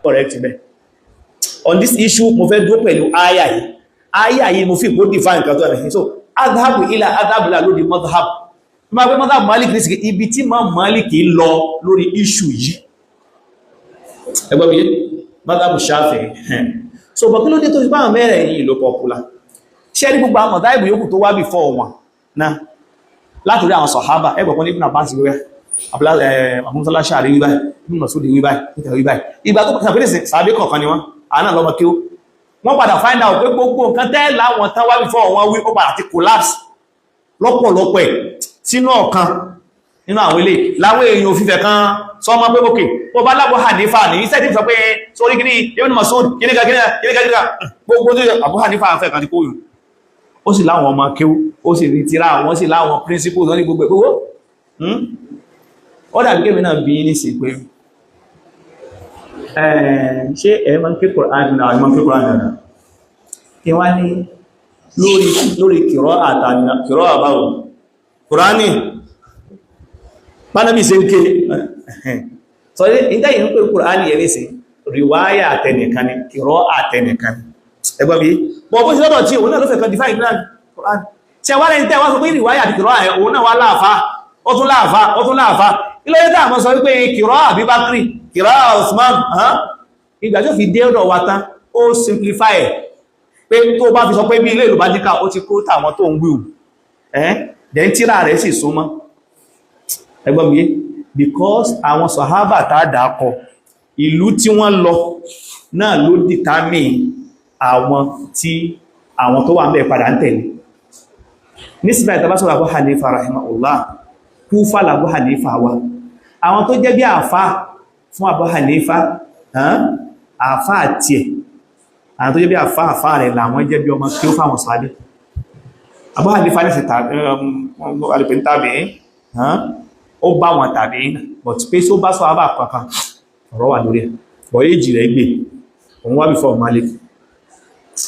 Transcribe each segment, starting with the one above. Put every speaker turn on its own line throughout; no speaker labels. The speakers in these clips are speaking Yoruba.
Correct bẹ́ẹ̀. On this issue, mo fẹ́ dúró pẹ̀lú àyà yìí. Àyà yìí mo fi kó define nǹkan tó rẹ̀. So adhabu ila, adhabu ila lórí madhhab. Ma pé madhhab Malik ní sí ibi tí ma Malik lọ lórí issue yìí. Ẹgbọ́n mi, madhhab Shafi'i. So bọ̀ kí ló dé tó fi bá àwọn mẹ́rẹ̀ yìí ló popular? Ṣé ní gbogbo àwọn mọ̀dáìbù yòókù tó wá before wọn náà, látòrí àwọn sọ̀hábà, ẹgbọ̀n ní Ibn Abbas wíwẹ́, àmúsọ́lá ṣàrí wíbáyìí, Ibn Mas'ud wíbáyìí, níta wíbáyìí. Ìgbà tó pàtàkì sàbí kọ̀ọ̀kan ni wọ́n àánà lọ́mọ kí ó wọ́n padà find out pé gbogbo nǹkan tẹ́ láwọn tán wá before wọn wí, ó padà ti collapse lọ́pọ̀lọpọ̀ ẹ̀ sínú ọ̀kan nínú àwọn ilé láwọn èèyàn òfífẹ̀ kan sọmọ pé òkè bó bá lábọ̀ Hanifa ní iṣẹ́ tí sọ pé sórí kìíní Ibn Mas'ud kìíníkà kìíníkà kìíníkà kìíníkà, gbogbo tó Abu Hanifa fẹ́ kan ti kó yùn. Ó sì láwọn ọmọ kéwú, ó sì ní tírà, wọ́n sì láwọn principles wọ́n ní gbogbo gbogbo. Ó dàbí kémi náà bí ní sí pé, ṣé ẹ máa ń ké Kùránì náà? Ẹ máa ń ké Kùránì náà. Kí wá ní lórí kìrọ́ àtàní kìrọ́ àbáwò Kùránì bánábì ṣe ń ké sọ ìdáyìn ń pè Kùránì yẹn nísìn, ríwáyà àtẹnìkan ni, kìrọ́ àtẹnìkan ni. Ẹgbọ́n mi bọ̀, bó ṣe lọ́dọ̀ tí òun náà ló fẹ́ kan define Kùránì. Ṣe wá lẹ́yìn tẹ́ wá sọ pé ríwáyà àti kìrọ́ ẹ̀, òun náà wá láàfá, ó tún láàfá, ó tún láàfá. Ilé yẹ́ tàà mọ́ sọ wípé kìrọ́ Àbíbákírì, kìrọ́ Usman, ìgbà tó fi dé ọ̀dọ̀ wa tán, ó simplify ẹ̀ pé tó bá fi sọ pé bí ilé ìlú bá díkà, ó ti kó tàwọn tó ń wíwù ẹ́ dẹ̀ tíra rẹ̀ sì súnmọ́. Ẹgbọ́n mi, because àwọn sàhábà tá dákọ, ìlú tí wọ́n lọ náà ló determine àwọn tí àwọn tó wà ń bẹ̀ padà ń tẹ̀lé. Nísìnyí, ìtàbá sọ̀rọ̀ Abu Hanifa rahimahullah, Kúfà l'Abu Hanifa wa. Àwọn tó jẹ́ bí àfá fún Abu Hanifa, àfá àti ẹ̀, àwọn tó jẹ́ bí àfá àfá rẹ̀ làwọn jẹ́ bí ọmọ tí ó fáwọn sáré Abu Hanifa ní sí tàbí ó bá wọn tàbí, but pé só bá sọ àbá kankan, ọ̀rọ̀ wà lórí ẹ̀, bọ̀ èjì rẹ̀ gbé òun wá before Malik.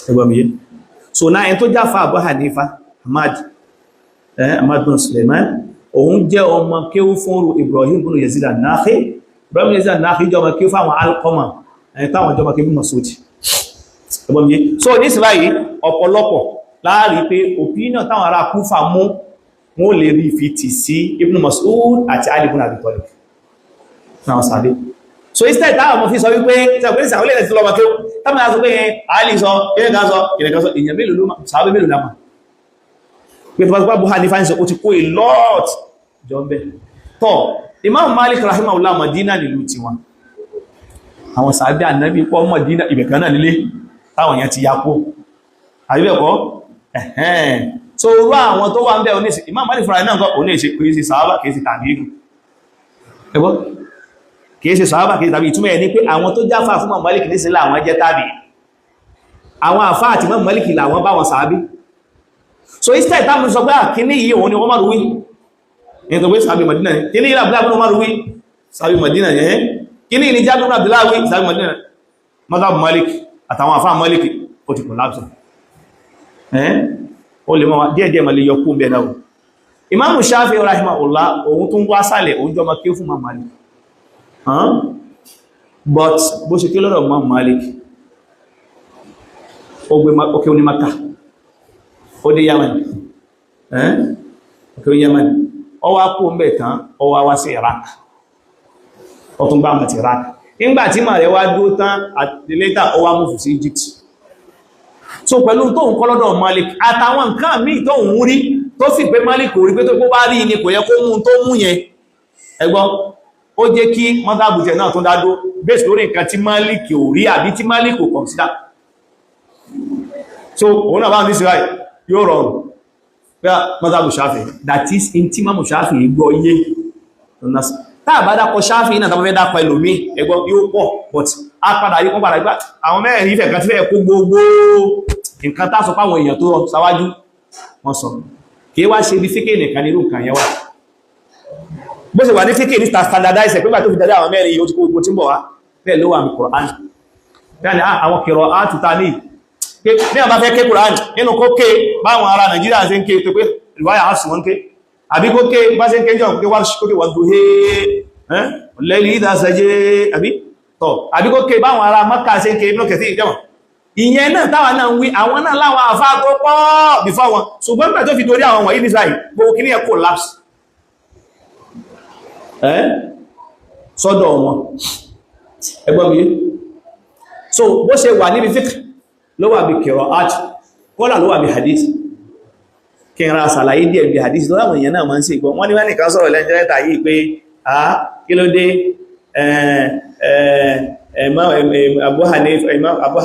Ẹgbọ́n mi yé? So náà, ẹni tó jáfa Abu Hanifa, Ahmad bin Suleiman, òun jẹ́ ọmọ kéwú fún Ibrahim bin Yazid an-Nakha'i. Ibrahim bin Yazid an-Nakha'i jẹ́ ọmọ kéwú fún àwọn Alqama, ẹni táwọn jọmọ kéwú Mas'ud. Ẹgbọ́n mi yé? So ní sí báyìí, ọ̀pọ̀lọpọ̀ láàrí pé opinion táwọn ará Kúfà mú, wọ́n lè rí fi tì sí Ibn Mas'ud àti Ali ibn Abi Talib náà sàbí. So instead táwọn ọmọ fi sọ wípé sẹ́gbẹ́ ìsàwọ́lẹ̀ ilẹ̀ tí lọ́mọ kéwú, táwọn ará sọ pé Ali sọ kíníkan, sọ kíníkan, sọ èèyàn mélòó ló sàábé mélòó lámà pé tó bá Abu Hanifa ń sọ, ó ti kó a lot jọ ń bẹ́. Tọ́ Imam Malik rahimahullah, Madina nílùú tiwọn. Àwọn sàábé Ànábì pọ̀ Madina, ibẹ̀ kan náà nílé táwọn èèyàn ti yapó, àbíbẹ̀kọ́? Ẹ̀hẹ́n. So rú àwọn tó wà ń bẹ́ oníṣẹ́ Imam Malik fúnra náà kọ́, oníṣẹ́ kìí ṣe sàábà, kìí ṣe tàbí inú ẹgbọ́, kìí ṣe sàábà, kìí ṣe tàbí. Ìtumọ̀ ẹ̀ ní pé àwọn tó jáfà fún Imam Malik ní sílẹ̀, àwọn jẹ́ tàbí àwọn àfá àti Imam Malik làwọn bá wọn sàábí. So instead táwọn sọ pé àkíní yìí òun ni wọ́n máa wí ní tó pé sàábí Madina ní kíní yìí Abdullahi ibn Umar wí, sàábí Madina ní ẹ́, kíní ní Jabir ibn Abdullahi wí, sàábí Madina. Madhab Malik àtàwọn àfá Malik, ó ti collapse ẹ́, ó lè mọ́ díẹ̀díẹ̀ ma lè yọ kún bẹ̀ náà. Imam Shafi'i rahimahullah, òun tún wá sálẹ̀, òun jọ ma kí fún Imam Malik, but bó ṣe kí lọ́dọ̀ Imam Malik, ó gbé ókè ó ní Maka, ó dé Yaman, ókè ó Yaman, ó wá kú ń bẹ̀ tán, ó wá wá sí Iraq, ó tún gbá mọ̀ ti Iraq. Nígbà tí màá rẹ̀ wá dúró tán àti later, ó wá move sí Egypt. So pẹ̀lú tó ń kọ́ lọ́dọ̀ Malik àtàwọn nǹkan míì tó ń rí, tó sì pé Malik kò rí, pé tó kó bá rí ni kò yẹ kó mú tó mú yẹn, ẹgbọ́n, ó jẹ́ kí mọ́tàbùtẹ̀ náà tó dádó based lórí nǹkan tí Malik ò rí àbí tí Malik ò consider. So òun náà bá ń fi sí yóò rọrùn pé mọ́tàbù Shafi, that is in tí mọ́mù Shafi gbọ́ yé. Táà bá dákọ̀ Shafi náà, tàbí fẹ́ dákọ̀ ẹlòmí, ẹgbọ́n, yóò pọ̀, but a padà yí padà gbá àwọn mẹ́rin ìfẹ́ kan tí fẹ́ kó gbogbo nǹkan tá sọ páwọn èèyàn tó sáwájú wọ́n sọ. Kìí wá ṣe bí fíkè nìkan nírú nǹkan yẹn wà. Bó ṣe wà ní fíkè ní standardize pé gbà tó fi dájá àwọn mẹ́rin yìí, ó ti kó gbogbo tí ń bọ̀ wá. Bẹ́ẹ̀ ló wà ní Qur'an. Bẹ́ẹ̀ ni àwọn kìrọ̀ átuta ní pé ní àbá fẹ́ ké Qur'an, nínú kó ké báwọn ará Nàìjíríà ṣe ń ké, tó pé ìwáyà áṣù wọn ké, àbí kó ké bá ṣe ń ké jọ, kó ké wá kó ké wà dùhé lẹ́lì ìdásẹ́jẹ́, àbí Tọ́ àbí kó ké báwọn ará Mọ́kà ṣe ń ké Ibn Kathir ìjọba. Ìyẹn náà táwa náà ń wí, àwọn náà láwọn àfá tó pọ̀ before wọn, ṣùgbọ́n nígbà tó fi dorí àwọn wọ̀nyí nísàyí, gbogbo kí ní ẹ collapse ẹ́ sọ́dọ̀ wọn. Ẹgbọ́n mi? So bó ṣe wà níbi fiqh ló wà bí qira'at, kọ́lá ló wà bí hadith. Kí n ra ṣàlàyé díẹ̀ bí hadith tó láwọn èèyàn náà máa ń ṣe ìgbọ́n. Wọ́n ní wọ́n nìkan sọ̀rọ̀ lẹ́jẹ́rẹ́ta yìí pé a kí ló dé, Abu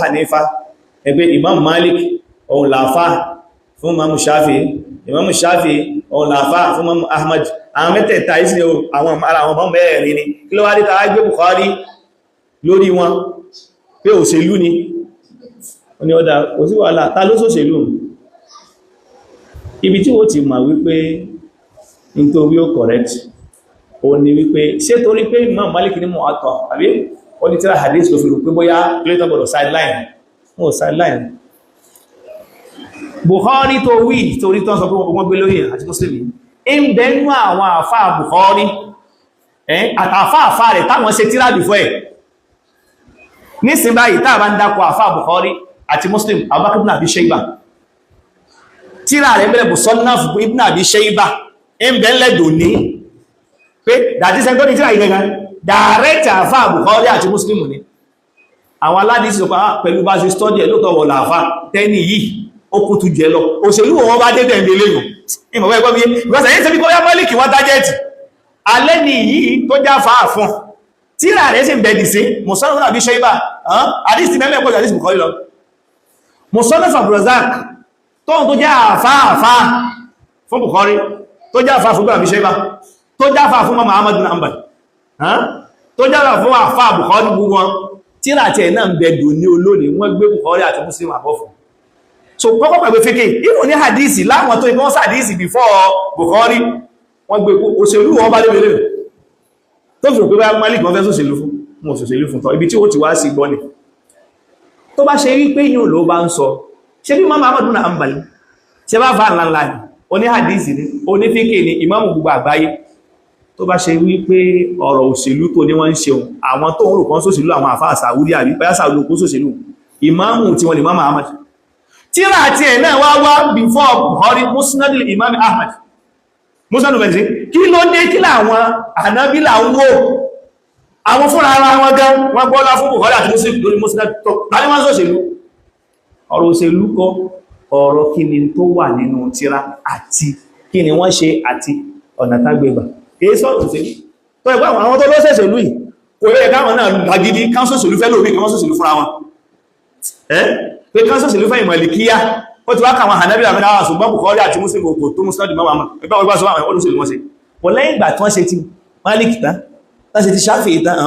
Hanifa ẹgbẹ́ Imam Malik òun làáfà fún Imam Shafi, Imam Shafi òun làáfà fún Imam Ahmad, àwọn mẹ́tẹ̀ẹ̀ta ìsìn àwọn ara àwọn ọmọ mẹ́rin ni. Kí ló wá dé tàá gbé Bukhari lórí wọn pé òṣèlú ni? Ó ní ọ̀dá kò sí wàhálà, ta ló sòṣèlú? Ibi tí ó ti mọ̀ wípé nítorí ó correct ó ní wípé ṣé torí pé Imam Malik ní mọ̀ àtọ̀ àbí ó ní tíra hadith ló fi rò pé bóyá clayton gbọdọ̀ sideline? Wọn ò sideline Bukhari tó wí, torí tán sọ pé wọ́n gbé lórí àti Muslim ń bẹnu àwọn àfáà Bukhari àtàfáà àfáà rẹ̀ táwọn ṣe tíra before ẹ̀. Nísìn báyìí táà bá ń dákọ̀ àfáà Bukhari àti Muslim, Abubakar ibn Abi Shayba, tíra rẹ̀ bẹ̀rẹ̀ Musannaf ibn Abi Shayba ń bẹ̀ẹ́lẹ̀ dòní pé dàtí sẹ́ńtọ́ ní tíra ìgẹ̀gẹ̀ direct àfáà Bukhari àti Muslim ni. Àwọn aládìsí sọ pẹ̀lú bá ṣe stọ́dí ẹ̀ lóòtọ́ wọ̀ làáfà tẹ́ni yìí ó kú tu jẹ lọ. Òṣèlú wọn bá dé bẹ̀ẹ̀ lẹ́yìn ìmọ̀wẹ́ ẹgbọ́n mi ìgbọ́sẹ̀ yìí sẹ́bí kọ́yá Málíkì wọ́n tájẹ́ẹ̀tì alẹ́ ni yìí tó já fàá fún tíra rẹ̀ sì ń bẹ̀dì sí Musannaf Abi Shayba, àdìsí mẹ́mẹ́ pọ̀jù àdìsí Bukhari lọ. Musannaf Abdurrazzaq tóun tó jẹ́ àfáàfá fún Bukhari, tó jẹ́ àfáà fún Abi Shayba, tó jẹ́ àfáà fún Muhammad bin Hanbal, tó jẹ́ àfáà fún àfáà Bukhari, gbogbo wọn tíra àti ẹ̀ náà ń bẹ̀dù ní olónìí. Wọ́n gbé Bukhari àti Muslim àbọ̀ fún. So kọ́kọ́ pẹ̀lú fíkè ìfò ní hadisi láwọn tó ikọ́ sàdísì before Bukhari, wọ́n gbé òṣèlú wọn bá lébelé tó fi rò pé bá Malik wọ́n fẹ́ sòṣèlú fún wọn, òṣèlú fún tọ́. Ibi tí ó ti wá sí gbọ́ ni tó bá ṣe wípé yíò ló bá ń sọ ṣe bí Imam Ahmad bin Hanbal ṣe bá fa ńláńlá ni, oní hadisi ni, oní fíkè ni, ìmáàmù gbogbo àgbáyé. Tó bá ṣe wípé ọ̀rọ̀ òṣèlú tó ní wọ́n ń ṣeun, àwọn tó ń rò kan sòṣèlú, àwọn àfáà Sàúdí àbí báyá Sàúdí kó sòṣèlú, ìmáàmù tí wọ́n lè Imam Ahmad, tíra àti ẹ̀ náà wá wá before Bukhari, Musnad Imam Ahmad, Musnad bẹ̀rẹ̀. Kí ló dé? Kí láwọn Ànábílà ń wò? Àwọn fúnra ara wọn gan wọ́n gbọ́lá fún Bukhari àti Muslim lórí Musnad tó tàbí wọ́n sòṣèlú. Ọ̀rọ̀ òṣèlú kọ́, ọ̀rọ̀ kí ni tó wà nínú tíra àti kí ni wọ́n ṣe àti ọ̀nà tágbégbà, kìí sọ̀rọ̀ òṣèlú. Tó ẹgbẹ́ àwọn tó lọ́sẹ̀ṣèlú yìí, kò yẹ káwọn náà lágídí káńsòṣèlú fẹ́ lórí kí wọ́n sòṣèlú fúnra wọn ẹ́ pé káńsòṣèlú fẹ́ ìmọ̀lìkíyà. Ó ti wá káwọn Hànábílà àmì ṣùgbọ́n Bukhari àti Muslim kò tó Muslim mọ́ àwọn ẹgbẹ́ ọgbà sọ àwọn olóṣèlú wọn ṣe wọ́n. Lẹ́yìn ìgbà tí wọ́n ṣe ti Malik tán, tán ṣe ti Shafi'i tán,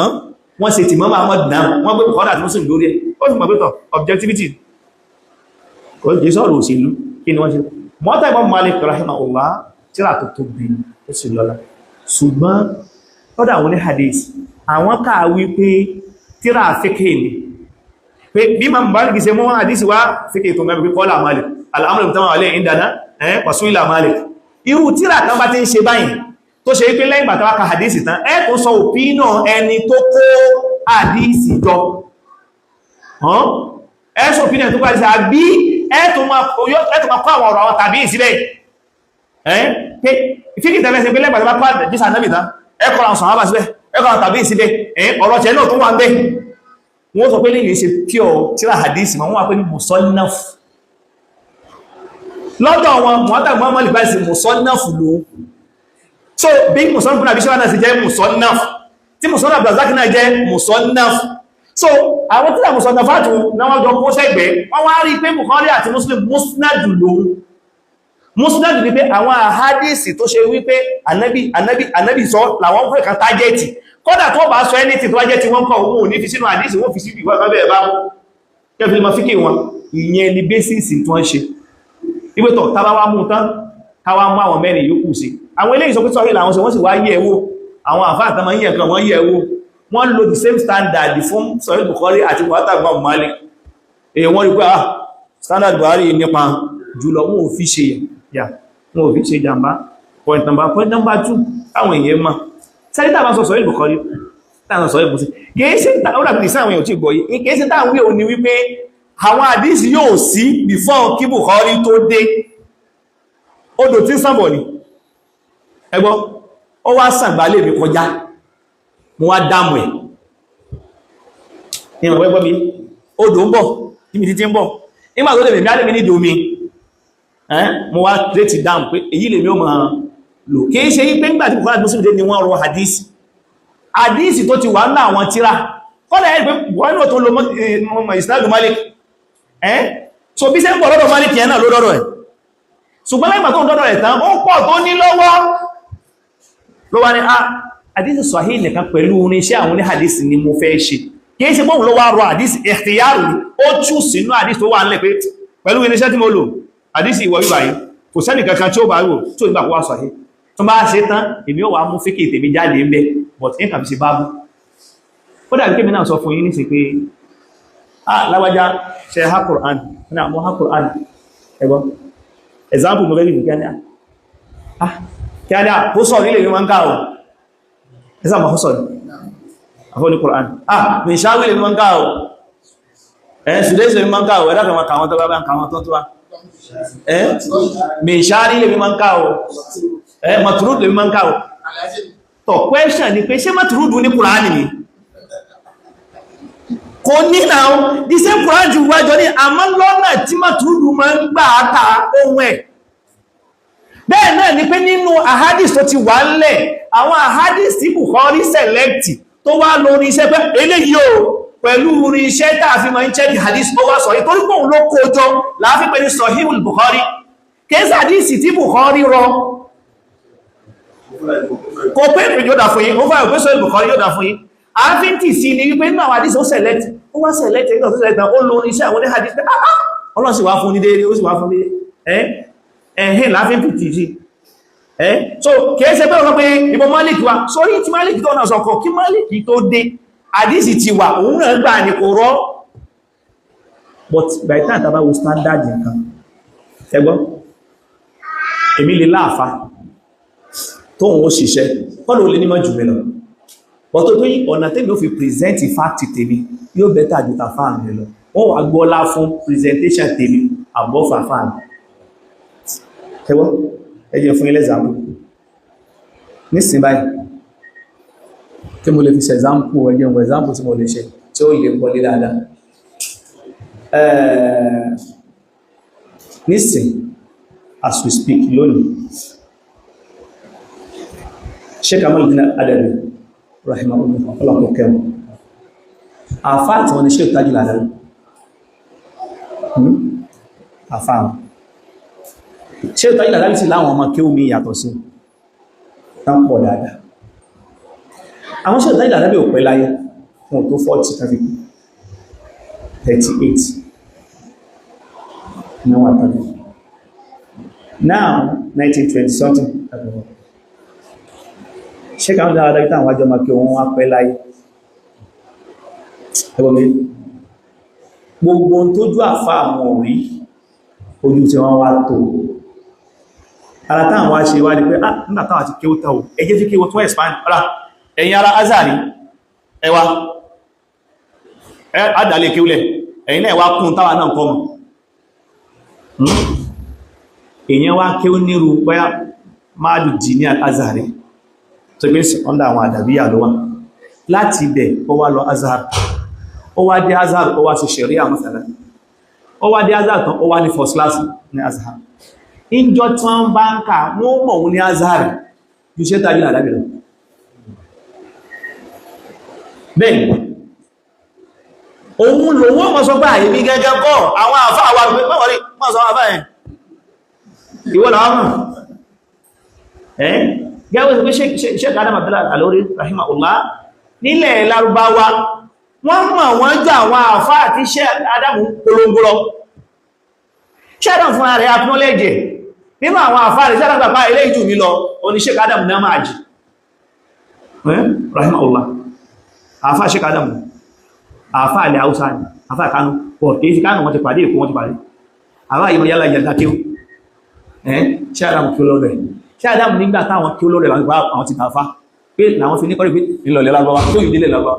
wọ́n ṣe ti Imam Ahmad náà, wọ́n gbé Bukhari àti Muslim lórí ẹ̀. Ó fi mọ̀ pé tọ̀ objectivity kò jẹ́ sọ̀rọ̀ òṣèlú. Kí ni wọ́n ṣe mọ́tà? Imam Malik rahimahullah, tíra tó tóbi ó sì lọ́lá, ṣùgbọ́n lọ́dọ̀ àwọn ní hadith, àwọn káà wí pé tíra fíkè ní pé bí Imam Malik ṣe mọ́ hadith wá, fíkè tó mẹ́rin pé qala Malik al-amru mujtama'un alayhi indana wa su'ila Malik. Irú tíra kan bá ti ń ṣe báyìí tó ṣe wípé lẹ́yìn bàtà wákà hadith tán, ẹ tó sọ opinion ẹni tó kó hadith jọ, ẹ sọ opinion tó kó hadith, àbí ẹ tó máa kó àwọn ọ̀rọ̀ àwọn tàbí ìsílẹ̀ pé fíkì tẹ́lẹ̀ sí pé lẹ́gbàtà bá pàdé jísà náà bìtán, ẹkọ̀ àwọn sọ̀hábà síbẹ̀, ẹkọ̀ àwọn tàbí síbẹ̀, ọ̀rọ̀ tẹ́ náà tó wà ń bẹ́. Wọ́n sọ pé lè ṣe pure tíra hadith ma wọ́n wà pé ní musannaf lọ́dọ̀ wọn. Muwatta Muhammad bá sí musannaf ló. So bí musannaf náà bí ṣe náà sì jẹ́ musannaf, tí musannaf Abdurrazzaq náà jẹ́ musannaf. So àwọn tíra musannafatu náà wọ́n jọ kó sẹ́gbẹ̀ẹ́, wọ́n wá rí pé Bukhari àti Muslim musnad lòun. Musnad ní pé àwọn àhádìsì tó ṣe wípé ànábì ànábì ànábì sọ làwọn fẹ́ kan tájẹ́ẹ̀tì. Kódà tó bá sọ anything tó bá jẹ́ tí wọ́n kọ́, òun ò ní fi sínú àdìsì, wọ́n fi sí ìwọ̀n bẹ́ẹ̀ bá kẹfì lè mọ fíkì wọn. Ìyẹn ni bẹ́sìsì tí wọ́n ṣe ìwétọ̀. Tábá wá mú tán, káwá mú àwọn mẹ́rin yòókù sí. Àwọn eléyìí sọ pé sọ́rí làwọn ṣe, wọ́n sì wá yẹ̀ wò. Àwọn àfáà tán máa ń yẹ̀ kan, wọ́n yẹ̀ wò, wọ́n lo the same standard fún Sahih Bukhari àti Muwatta Imam Malik. Èyí wọ́n rí pé ah, standard Buhari nípa jùlọ. Wọn ò fi ṣe yà, wọn ò fi ṣe jàmbá. Point number two táwọn èèyàn mọ̀ sẹ́rí tàbá sọ Sahih Bukhari, Táwọn sọ ẹ̀bùn sí kìí ṣe ó dàbí ìsìn àwọn èèyàn tí gbọ́ yìí. Kìí ṣe táwọn wí òun ni wípé àwọn àdísì yóò sí before kí Bukhari tó dé. Odò tí ń sànbọ̀ ni ẹgbọ́, ó wá sàgbálẹ̀ mi kọjá, mo wá dámù ẹ̀ ní ọ̀pọ̀ ẹgbọ́ mi. Odò ń bọ̀ níbi títí ń bọ̀, nígbà tó lè mẹ́mí alẹ́mí nídìí omi, mo wá tírètì dáhùn pé èyí lèmi ó máa lò. Kìí ṣe yí pé nígbà tí Bukhari Muslim dé ni wọ́n rọ hadisi. Hadisi tó ti wà ní àwọn tíra kọ́lá ẹ̀ pé wọ́n náà tó lo ìsìnàdù Malik ẹ́. So bí ṣe ń bọ̀ lọ́dọ̀ Malik yẹn náà ló dọ́dọ̀ ẹ̀, ṣùgbọ́n lẹ́gbà tó ń dọ́dọ̀ ẹ̀ tán, ó pọ̀ tó ní lọ́wọ́ ló wá ní a hadisi sahih nìkan pẹ̀lú irinṣẹ́ àwọn ní hadisi ni mo fẹ́ ṣe. Kìí ṣe bóhùn ló wá rọ hadisi ikhtiyaru ni, ó tú sínú hadisi tó wà nílẹ̀ pé pẹ̀lú irinṣẹ́ tí mo lò, hadisi ìwọ̀ bíbáyìí kò sẹ́nì kankan tí ó bá rò tí ó nígbà kó wá sahih. Tó bá ṣe tán, èmi ó wà mú fíkì tèmi jáde ń bẹ, but ní kàbí ṣe bábú. Ó dàbí kémi náà sọ fún yín nísìn pé ah, lágbájá, ṣe ha Qur'an náà? Mo ha Qur'an. Ẹgbọ́n example mo fẹ́ bí kí á kí á ní àkósọ̀ nílé mi máa ń ká o. Ẹsà mọ̀ kósọ̀ ní àfọ́ ní Qur'an. Ah, mi ṣáwí lè mi máa ń ká o, ẹ̀ ṣùdẹ́sì lè mi máa ń ká o. Ẹ̀dá kan máa kàwọn tó bá ń kàwọn tó tó wá. Ẹ̀ mi ṣárí lè mi máa ń ká o, ẹ̀ maturud lè mi máa ń ká o. Tọ̀, question ni pé ṣé maturud ní Qur'an ni? Kò ní náà. The same Quran ti wájọ ní, àmọ́ lọ́nà tí màtúrù máa ń gbà á ohun ẹ̀. Bẹ́ẹ̀ náà ni pé nínú ahadis tó ti wà ńlẹ̀, àwọn ahadis tí Bukhari select tó wá lórí iṣẹ́ pé eléyìí o, pẹ̀lú orin iṣẹ́ tá a fi máa ń check hadis, ó wá sọ yìí torí pé òun ló kó jọ láàfin pẹ̀lú Sahihul Bukhari. Kìí hadisi tí Bukhari rọ kò pé yóò dà fún yín, ó fà pé Sahihul Bukhari yóò dà fún yín. Àáfin tì sí ni wípé nínú àwọn hadisi ó select, ó wá select nígbà tó select, ó lo iṣẹ́ àwọn hadisi pé ah, Ọlọ́run sì wá fún ní déédéé, ó sì wá fún ní ẹ̀hìn láàfin tì sí ẹ́. So kìí ṣe pé ọ̀rọ̀ pé ìbọn Malik wa sórí tí Malik tó náà sọkọ̀ kí Malik tó dé, àdísì ti wà, òun náà gbà ní kò rọ́. But by the time tàbá wo standard nǹkan, ẹgbọ́n èmi lè láàfá tóun ó ṣiṣẹ́ kọ́lù ó lè nímọ̀ jù mí lọ, but tó yí ọ̀nà tèmi ó fi present fact tèmi yóò better ju tàfáà mi lọ, wọ́n wà gbọ́lá fún presentation tèmi àbọ́fàfáà mi. Ẹgbọ́n, ẹ jẹ́ fún ilé example nísìn báyìí tí mo lè fi ṣe example. Ẹjẹ́ ìwọ̀ example tí mo lè ṣe tí ó lè wọlé dáadáa nísìn, as we speak lónìí, Sheikh Kamaluddin Adabi rahimahullah, ọlọ́pọ̀ kẹwọn àfáà tí wọ́n ni Sheikh Tajul Adabi, àfáà wọn Sheikh Tajul Adabi sì láwọn ọmọ kéwú mi yàtọ̀ sí tán pọ̀ dáadáa. Àwọn Sheikh Tajul Adabi ò pẹ́ láyé, wọn tó 40 tàbí 38 ní wọ́n tàbí now 1920 something. Sheikh Kamaluddin Adabi táwọn wájọ́ ma kí wọ́n wá pẹ́ láyé. Ẹgbọ́n mi, gbogbo tójú àfá àwọn orí ojú tí wọ́n wá tó ara táwọn wá ṣe wá ní pé ah, nígbà táwọn ti kéwú tán o, ẹjẹ́ tí kéwú tó expand ara ẹ̀yin ara Azari, ẹwà àdàlẹ̀ kéwúlẹ̀, ẹ̀yin náà wá kún táwà náà kọ́ mọ̀. Èyàn wá kéwú nírú bóyá máàlù dì ní Azari tó gbé sí ọ́ndà àwọn àdàbíyà ló wà. Láti ibẹ̀ ó wá lọ Azhar, ó wá dé Azhar, ó wá ṣe ṣẹ̀ríà mọ́sàlá, ó wá dé Azhar tán, ó wá ní first class ní Azhar. Ìjọ tí wọ́n bá ń kà wọ́n mọ̀ òun ní Azhar ju ṣe tàbí àdábì lọ. Bẹ́ẹ̀ òun lòun mọ̀ sọ pé àyèmí gẹ́gẹ́ kọ́ àwọn àfáà wà pé mọ́wọ́rí mọ́ sọ àfáà ẹ̀ ìwọ́ làwọn mọ̀ ẹ́. Gẹ́gẹ́ bí Sheikh Adam Abdullah Al-Alori rahimahullah, nílẹ̀ Lárúbáwá wọ́n mọ̀ wọ́n jọ àwọn àfáà àti Sheikh Adam polongo lọ. Sheikh Adam fún ààrẹ acknowledge nínú àwọn àfáà rẹ̀. Sheikh Adam gbàgbà ilé ìjù mi lọ oní Sheikh Adam náà máa jì rahimahullah. Àfáà Sheikh Adam, àfáà ilẹ̀ Haúsá ni, àfáà Kánò pọ̀ kìí sí Kánò wọ́n ti pàdé, Èkó wọ́n ti pàdé. Àfáà yìí yálà ìyàgbá kéwú ẹ́. Sheikh Adam kí ó lọ́rẹ̀, Sheikh Adam nígbà táwọn kí ó lọ́rẹ̀ àwọn ti tàfá. Pé làwọn fi ní kọ́rí pé ìlọ̀lẹ̀ lágbàwá tó ìdílé lágbàwá.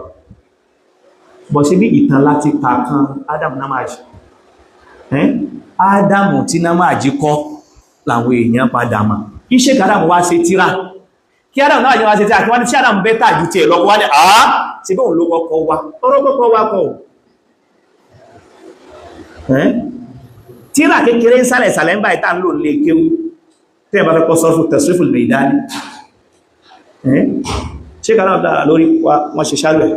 Bọ̀ sí bí ìtàn láti kàkan Adam Namaji. Ádámù tí Namaji kọ́ làwọn èèyàn padà mà. Kí ṣe Ádámù wá ṣe tíra? Kí Ádámù náà wá ṣe tíra, kí wọ́n ní tí Ádámù bẹ́tà ju tiẹ̀ lọ, kó wá ní àá ṣe bóun ló kọ́kọ́ wá. Ọ̀rọ̀ kọ́kọ́ wá kọ́. Tíra kékeré ń sálẹ̀ sàlẹ̀ ń bá ìta ń lò lè kéwú. Tẹ́ ẹ bá fẹ́ kọ́ sọ́fù tẹ̀sífù lè dání. Ṣé Ádámù dára lórí wọ́n ṣe ṣálù ẹ̀?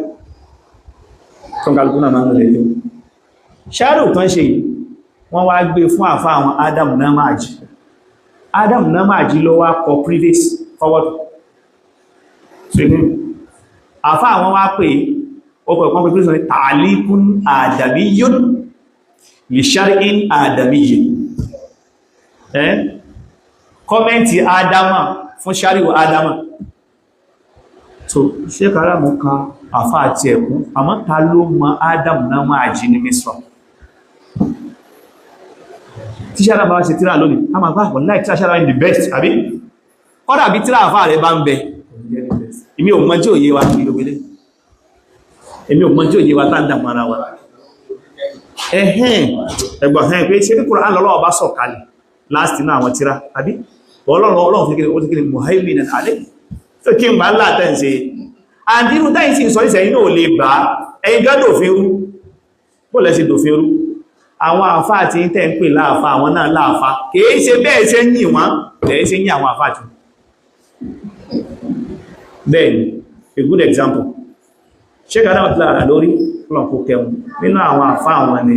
Tó ń kálukú náà máa ń lò lè kéwú. Ṣálù tán ṣe yìí, wọ́n wá gbé fún àfá àwọn Adam Namaji. Adam Namaji ló wá kọ previous forward. Àfá àwọn wá pé ọkọ̀ ẹ̀kọ́ pé previous ní ta'liqun adamiyyun li shar'in adamiyyin. Comment Adama fún ṣáríwò Adama. So, ṣé kàrámù ka àfá àti ẹ̀kún, àmọ́ ta ló mọ Adam Namaji ní Misra? Tí ṣára bá ṣe tíra lónìí, a máa gbá wọ́n láì tíra ṣára in the best, àbí? Kọ́dà bí tíra àfáà rẹ̀ bá ń bẹ, èmi ò mọ̀ tí ò yé wa kí ló gbélé. Èmi ò mọ̀ tí ò yé wa tá ń dàmú ara wa. Ẹ̀hẹ́n, ẹgbọ̀n ẹ̀hẹ́n pé ṣe bí Kùránì lọ́lọ́wọ́ bá sọ̀ kalẹ̀ last náà àwọn tíra, àbí? Ọlọ́run Ọlọ́run fi kí ó ti kí ni muhaiminan alayhi. Tó kí n bá ńlá tẹ́ ń ṣe. Àǹtí irú táyì sì ń sọ ìṣẹ̀yìn náà ò lè gbà á, ẹ̀yin gán dòfin rú. Bó lẹ́ ṣe dòfin rú? Àwọn àfáà tí ń tẹ́ ń pè láàfá, àwọn náà láàfá, kìí ṣe bẹ́ẹ̀ ṣe ń yìn wọ́n lẹ́ẹ̀ ṣe ń yìn àwọn àfáà tí. Bẹ́ẹ̀ a good example, ṣe kàdá ọ̀tí lára lórí ọlọ́pọ̀ kẹwọn nínú àwọn àfá àwọn ni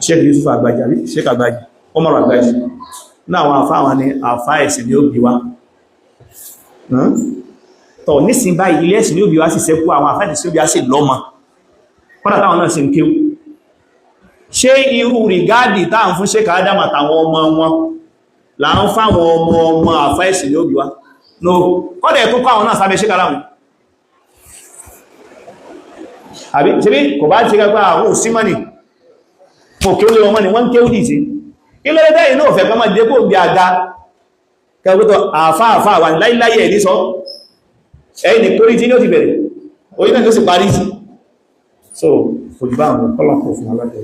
Sheikh Yusuf Àgbàjì, àbí Sheikh Àgbàjì, Umar Àgbàjì. Nínú àwọn àfá àwọn ni àfá ẹ̀sìn ni ó bí wá. Tọ̀ nísìn báyìí ilé ẹ̀sìn ni ó bí wá sì sẹ́kú, àwọn àfá ẹ̀sìn ó bí wá sì lọ́mọ kọ́dà táwọn náà sì ń kéwú. Ṣé irú rìgáàdì táà ń fún Sheikh Adam àtàwọn ọmọ wọn là ń fáwọn ọmọ ọmọ àfá ẹ̀sìn ní òbí wá? No, kọ́dẹ̀ tó kọ́ àwọn náà sábẹ́ Sheikh Adam, àbí? Ṣe bí kò bá ṣe gbá àwọn òsímọ́nì mọ̀ kí ó lé wọn ni wọ́n kéwú dì sí ilé ẹgbẹ́ inú òfẹ́ kan máa dé kó bí àga kẹgbẹ́tọ̀ àfá àfá wà láíláyé ẹ̀ ní sọ ẹ̀yìn ní torí tí ní ó ti bẹ̀rẹ̀ orí náà tó sì parí sí. So kò jù bá àwọn kọ́lọ̀kọ̀ fún alájọ́.